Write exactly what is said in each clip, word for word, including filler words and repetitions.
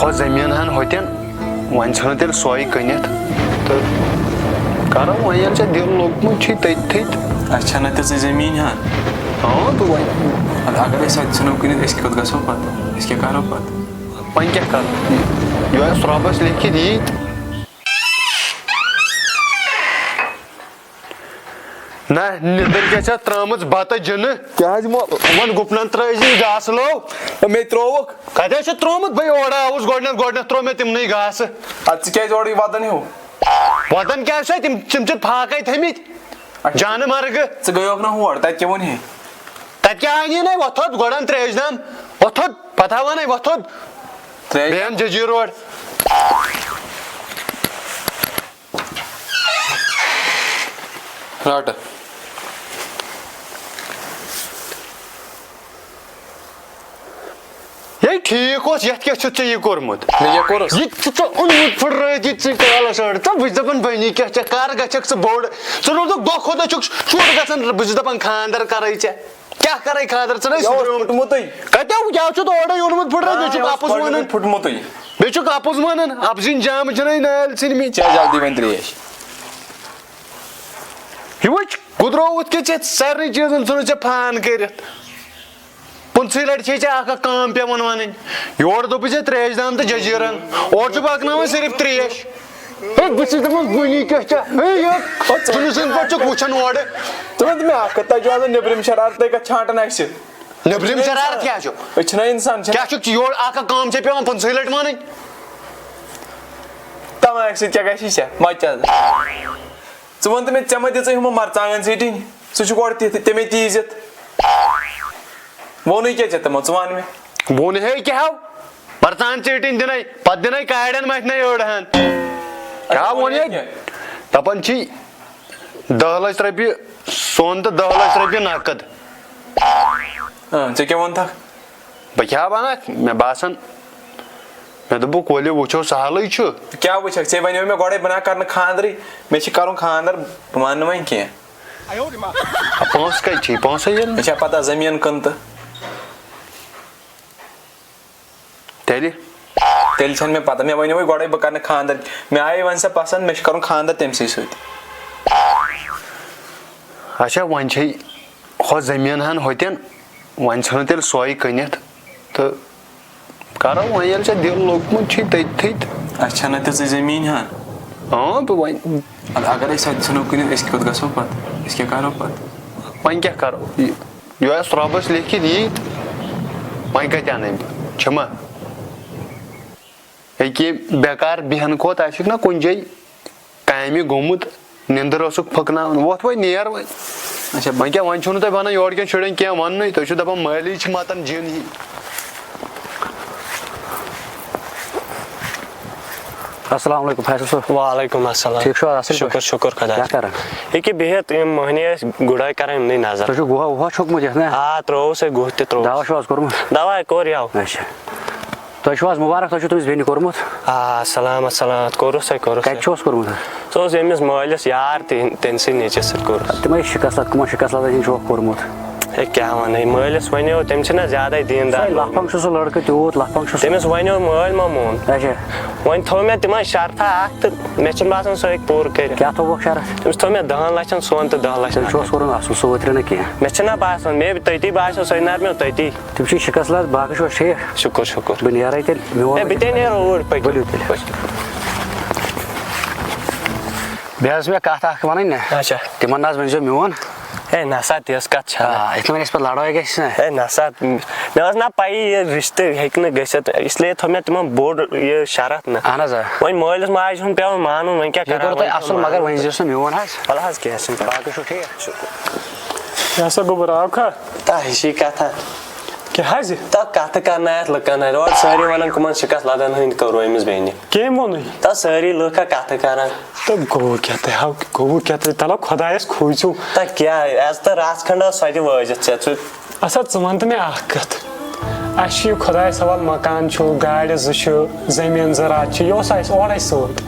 ہۄ زٔمیٖن ہن ہوٚتٮ۪ن، وۄنۍ ژھٕنو تیٚلہِ سۄے کٕنِتھ تہٕ کرو وۄنۍ، ییٚلہِ ژےٚ دِل لوٚگمُت چھُے تٔتھٕے تہٕ۔ اَسہِ چھَنہ تِژٕے زٔمیٖن ہن۔ اۭں، تہٕ وۄنۍ۔ اَدٕ اگر أسۍ اَتہِ ژھٕنو کٕنِتھ، أسۍ کوٚت گژھو پَتہٕ؟ أسۍ کیٛاہ کَرو پَتہٕ؟ وۄنۍ کیٛاہ کَرو؟ یہِ آسہِ رۄبَس لیکھِتھ یی تہٕ۔ نہ، نیٚدٕر کیٛاہ چھَتھ ترٛٲمٕژ بَتہٕ جِنہٕ؟ کیٛاہ حظ یِمو؟ وۄنۍ گُپنَن ترٛٲوزِ یہِ گاسہٕ لو۔ مےٚ ترٛووُکھ۔ کَتہِ حظ چھُ ترٛوومُت؟ بہٕ اورٕ آوُس گۄڈٕنٮ۪تھ، گۄڈٕنٮ۪تھ ترٛوو مےٚ تِمنٕے گاسہٕ۔ اَدٕ ژٕ کیٛازِ اورٕ یہِ وَدان ہیوٗ؟ وَدان کیٛاہ چھُ؟ تِم، تِم چھِ فاقَے تھٲمٕتۍ۔ اچھا۔ جانہٕ مرگہٕ۔ ژٕ گٔیوکھ نہ ہور، تَتہِ کیٛاہ ووٚن ہے؟ تَتہِ کیٛاہ اَنی نَے؟ وۄتھُد گۄڈَن ترٛیش دام۔ وۄتھُد، پَتہٕ ہا وَنَے وۄتھُد۔ ترٛیش؟ بیٚیَن جٔجیٖر روڈ۔ رَٹہٕ۔ ہے، ٹھیٖک اوس، یَتھ کیٛاہ چھُتھ ژےٚ یہِ کوٚرمُت؟ مےٚ کیٛاہ کوٚرُس؟ یہِ تہِ چھُ ژےٚ اوٚنمُت پھٕٹرٲیِتھ، یہِ ژٕ کالَس أڑ۔ ژٕ بہٕ چھُس دَپان، بٔنی کیٛاہ ژےٚ کَر گژھکھ ژٕ بوٚڑ؟ ژٕ روزکھ دۄہ کھۄتہٕ دۄہ چھُکھ شُر گژھان، بہٕ چھُس دَپان، خانٛدَر کَرَے ژےٚ۔ کیٛاہ کَرَے خانٛدَر؟ ژٕ نَے یہِ اوس سُدھریومُت۔ پھُٹمُتٕے۔ کَتہِ آو؟ کیٛاہ چھُتھ اورَے اوٚنمُت پھٕٹرٲیِتھ؟ مےٚ چھُکھ آ، یہِ اوس اَپُز وَنان۔ پھُٹمُتٕے۔ بیٚیہِ چھُکھ اَپُز وَنان، اَپزِنۍ جامہٕ چھِنَے نٲلۍ ژھٕنمٕتۍ۔ چےٚ جلدی وۄنۍ ترٛیش۔ یہِ وٕچھ، گُدرووُتھ کہِ ژےٚ سارنٕے چیٖزَن ژھٕنُتھ ژےٚ فان کٔرِتھ۔ پٕنٛژٕہٕے لَٹہِ چھے ژےٚ اَکھ اَکھ کٲم پٮ۪وان وَنٕنۍ۔ یورٕ دوٚپُے ژےٚ ترٛیش دام تہٕ جٔجیٖرَن۔ اورٕ چھُ پَکناوان صرف ترٛیش۔ ہے، بہٕ چھُس دَپان، بٔنی کیٛاہ چھےٚ؟ ہے، یہِ ژھٕنُس زَن پٲٹھۍ چھُکھ وٕچھان اورٕ۔ ژٕ وَن تہٕ مےٚ اَکھ کَتھ، تۄہہِ چھُو آسان نیٚبرِم شرارتٕے کَتھ چھانٛٹان اَسہِ؟ نیٚبرِم شرارت کیٛاہ چھُ؟ أسۍ چھِنہ اِنسان، چھِنہ؟ کیٛاہ چھُکھ ژٕ یورٕ اَکھ اَکھ کٲم چھےٚ پٮ۪وان پٕنٛژٕہٕے لَٹہِ وَنٕنۍ؟ تَمہِ سۭتۍ کیٛاہ گژھِ ژےٚ؟ مَہ ژےٚ۔ ژٕ وَن تہٕ مےٚ، ژےٚ ما دِژٕے ہُمَن مَرژانٛگَن ژیٖٹِنۍ؟ ژٕ چھُکھ اورٕ تِتھ، تَمے تیٖزِتھ۔ ووٚنُے کیٛاہ ژےٚ تِمو؟ ژٕ وَن مےٚ۔ ووٚن ہے کیٛاہ ہو؟ مَرژانٛگَن ژیٖٹِنۍ دِنَے، پَتہٕ دِنَے کاڑٮ۪ن مَتھِ نَے أڑ ہَن۔ کیٛاہ ووٚن ہے؟ کیٛاہ؟ دَپان چھی دَہ لَچھ رۄپیہِ سۄن تہٕ دَہ لَچھ رۄپیہِ نَقٕد۔ اۭں، ژےٚ کیٛاہ ووٚنتھَکھ؟ بہٕ کیٛاہ وَنَکھ؟ مےٚ باسان، مےٚ دوٚپُکھ، ؤلِو وٕچھو، سہلٕے چھُ۔ کیٛاہ وٕچھَکھ؟ ژےٚ وَنیو مےٚ گۄڈَے بہٕ نہ کَرٕ نہٕ خانٛدرٕے، مےٚ چھِ کَرُن خانٛدر، بہٕ مانہٕ نہٕ وۄنۍ کینٛہہ۔ آ، پونٛسہٕ کَتہِ چھِ؟ پونٛسَے یِن۔ مےٚ چھا پَتہ زٔمیٖن کٕنہٕ تہٕ؟ تیٚلہِ؟ تیٚلہِ چھَنہٕ مےٚ پَتہ، مےٚ وَنیووُے گۄڈَے بہٕ کَرٕ نہٕ خانٛدر، مےٚ آیے وۄنۍ سۄ پَسنٛد، مےٚ چھِ کَرُن خانٛدر تٔمۍ سٕے سۭتۍ۔ اچھا، وۄنۍ چھے ہۄ زٔمیٖن ہَن ہوٚتٮ۪ن، وۄنۍ ژھٕنو تیٚلہِ سۄے کٕنِتھ تہٕ کَرو وۄنۍ، ییٚلہِ ژےٚ دِل لوٚگمُت چھُے تٔتھٕے تہٕ۔ اَسہِ چھَنہ تِژٕے زٔمیٖن ہَن۔ اۭں، تہٕ وۄنۍ۔ اَدٕ اگر أسۍ اَتہِ ژھٕنو کٕنِتھ، أسۍ کوٚت گژھو پَتہٕ؟ أسۍ کیٛاہ کَرو پَتہٕ؟ وۄنۍ کیٛاہ کَرو؟ یہِ، یہِ آسہِ رۄبَس لیکھِتھ یی تہٕ وۄنۍ کَتہِ اَنَے بہٕ؟ چھِ ما؟ ییٚکیٛاہ بیکار بیٚہنہٕ کھۄتہٕ آسہِ نہ کُنہِ جایہِ کامہِ گوٚمُت، نیٚنٛدٕر ٲسٕکھ پھٔکناوان۔ وۄتھ وۄنۍ نیر وۄنۍ۔ اچھا۔ وۄنۍ کیٛاہ، وۄنۍ چھُو نہٕ تۄہہِ بَنان یورٕ کٮ۪ن شُرٮ۪ن کینٛہہ وَننُے، تُہۍ چھِو دَپان مٲلی چھِ مَتَن جِن ہی۔ السلام علیکم فیصل صٲب۔ وعلیکم السلام۔ ٹھیٖک چھِو حظ؟ اَصٕل پٲٹھۍ؟ شُکُر، شُکُر خۄدایَس۔ کیٛاہ کَران؟ ییٚکیٛاہ بِہِتھ یِم مٔہنی ٲسۍ گُڈٲے کَران یِمنٕے نظر۔ تُہۍ چھُو گُہہ وُہہ چھوٚکمُت یَتھ نا؟ آ، ترٛووُس ہے گُہہ تہِ ترٛووُس۔ دَوا چھُو حظ کوٚرمُت؟ دَوا ہے کوٚر یَوٕ۔ اچھا۔ تۄہہِ چھُو آز مُبارک، تۄہہِ چھُو تٔمِس بیٚنہِ کوٚرمُت؟ آ، سلامت سلامت کوٚرُس ہے، کوٚرُس کَتہِ ہے۔ چھُوس کوٚرمُت؟ سُہ اوس أمِس مٲلِس یار تہِ، تٔمۍ سٕے نیٚچوِس سۭتۍ کوٚرُس۔ تِمَے شِکَس لَد، کٕمَن شِکَس لَدَن ہِنٛدۍ چھُوکھ کوٚرمُت؟ ہے، کیٛاہ وَنہٕ، مٲلِس وَنیو، تٔمۍ چھِنہ زیادَے دیٖندار سُے لَفنٛگ لوٚگمُت۔ چھُ سُہ لٔڑکہٕ تیوٗت، لَفنٛگ چھُ سُہ۔ تٔمِس وَنیو مٲلۍ ما مون۔ اچھا۔ وۄنۍ تھوٚو مےٚ تِمَن شرطہ اَکھ تہٕ مےٚ چھِنہٕ باسان سُہ ہیٚکہِ پوٗرٕ کٔرِتھ۔ کیٛاہ تھوٚوُکھ شرط؟ تٔمِس تھوٚو مےٚ دَہَن لَچھَن سۄن تہٕ دَہ لَچھ تیٚلہِ نقد۔ چھُوس کوٚرمُت اَصٕل، سُہ وٲترِ نہٕ کینٛہہ۔ مےٚ چھِنہ باسان، مےٚ تہِ تٔتی باسیو، سُہ نَرمیو تٔتی۔ تِم چھِ شِکَس لَد، باقٕے چھُوا ٹھیٖک؟ شُکُر، شُکُر۔ بہٕ نیرَے تیٚلہِ، میون ہے، بہٕ تہِ نیرٕ اوٗرۍ، پٔکِو۔ ؤلِو تیٚلہِ۔ پٔکِو۔ بیٚیہِ ٲس مےٚ کَتھ اَکھ وَنٕنۍ نہ۔ اچھا۔ تِمَن نہ حظ ؤنۍزیو میون۔ ہے، نہ سا، تِژھ کَتھ چھَنہٕ۔ آ، یِتھ کٔنۍ اَسہِ پَتہٕ لڑٲے گژھِ نہ۔ ہے، نہ سا، مےٚ ٲس نہ پَیی یہِ رِشتہٕ ہیٚکہِ نہٕ گٔژھِتھ، اِسلیے تھوٚو مےٚ تِمَن بوٚڑ یہِ شرط نہ۔ اَہَن حظ، آ۔ وۄنۍ مٲلِس ماجہِ ہُنٛد پٮ۪وان مانُن، وۄنۍ کیٛاہ یہِ کَرٕ ہا کوٚروٕ تۄہہِ وۄنۍ اَصٕل، مگر مانُن؟ ؤنۍزیوس نہٕ میون حظ۔ وَلہٕ حظ، کینٛہہ چھُنہٕ پَرواے۔ باقٕے چھُو ٹھیٖک؟ شُکُر۔ یہِ ہسا گوٚبُر آو کھا؟ تۄہہِ ہِشی کَتھا۔ کیٛاہ حظ یہِ؟ تہٕ کَتھٕ کَرنایَتھ لُکَن ہٕنٛدۍ۔ اورٕ سٲری وَنان، کٕمَن شِکَس لَدَن ہٕنٛدۍ کٔرٕو أمِس بیٚنہِ؟ کٔمۍ ووٚنُے؟ تہٕ سٲری لُکھ ہا کَتھٕ کَران۔ تہٕ گوٚو کیٛاہ تۄہہِ ہاو، گوٚوٕ کیٛاہ تۄہہِ؟ تَلہ خۄدایَس کھوٗژِو۔ تہٕ کیٛاہ، اَسہِ تہٕ رَژھ کھنٛڈ ٲس سۄ تہِ وٲجِتھ ژےٚ ژٕ۔ اَسا ژٕ وَن تہٕ مےٚ اَکھ کَتھ۔ اَسہِ چھُ یہِ خۄدایَس حوالہٕ مکان چھُ، گاڑِ زٕ چھِ، زٔمیٖن زٕ رَژھ چھِ، یہِ اوس اَسہِ اورَے سۭتۍ۔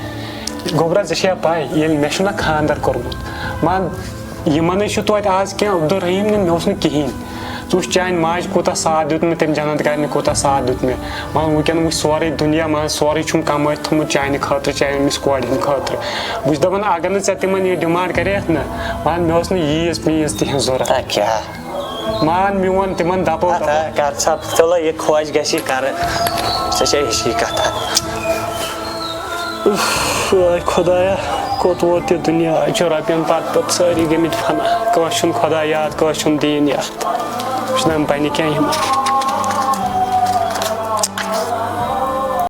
گوٚبرا، ژےٚ چھےٚ پَے، ییٚلہِ مےٚ چھُنہ خانٛدَر کوٚرمُت، وَن، یِمَنٕے چھُ توتہِ آز کینٛہہ، عبدالرحیٖم نہٕ، مےٚ اوس نہٕ کِہیٖنۍ۔ ژٕ وٕچھ چانہِ ماجہِ کوٗتاہ ساتھ دیُت مےٚ، تٔمۍ جنت گرنہِ کوٗتاہ ساتھ دیُت مےٚ۔ وۄنۍ وٕنکٮ۪ن وٕچھ سورُے دُنیا، مان، سورُے چھُم کمٲیِتھ تھوٚمُت چانہِ خٲطرٕ، چانہِ أمِس کورِ ہِنٛدِ خٲطرٕ۔ بہٕ چھُس دپان، اگر نہٕ ژےٚ تِمن یہِ ڈِمانڈ کریتھ نہ، مان، مےٚ اوس نہٕ ییٖژ میٖژ تِہنٛز ضوٚرتھ۔ اَدٕ کیٛاہ؟ مان میون، تِمن دپو، اَدٕ دپو۔ ہا، کر سا تُلو، یہِ خۄش گژھِ، یہِ کرٕ۔ سۄ چھےٚ ہِشی کتھا۔ اے خۄدایا، کوٚت ووت یہِ دُنیا؟ أسۍ چھِ رۄپین پتہٕ پتہٕ سٲری گٔمٕتۍ فنا۔ کٲنٛسہِ چھُنہٕ خۄدا یاد، کٲنٛسہِ چھُنہٕ دیٖن یاد۔ بہٕ چھُس دپان، بنہِ کیٛاہ یِمن؟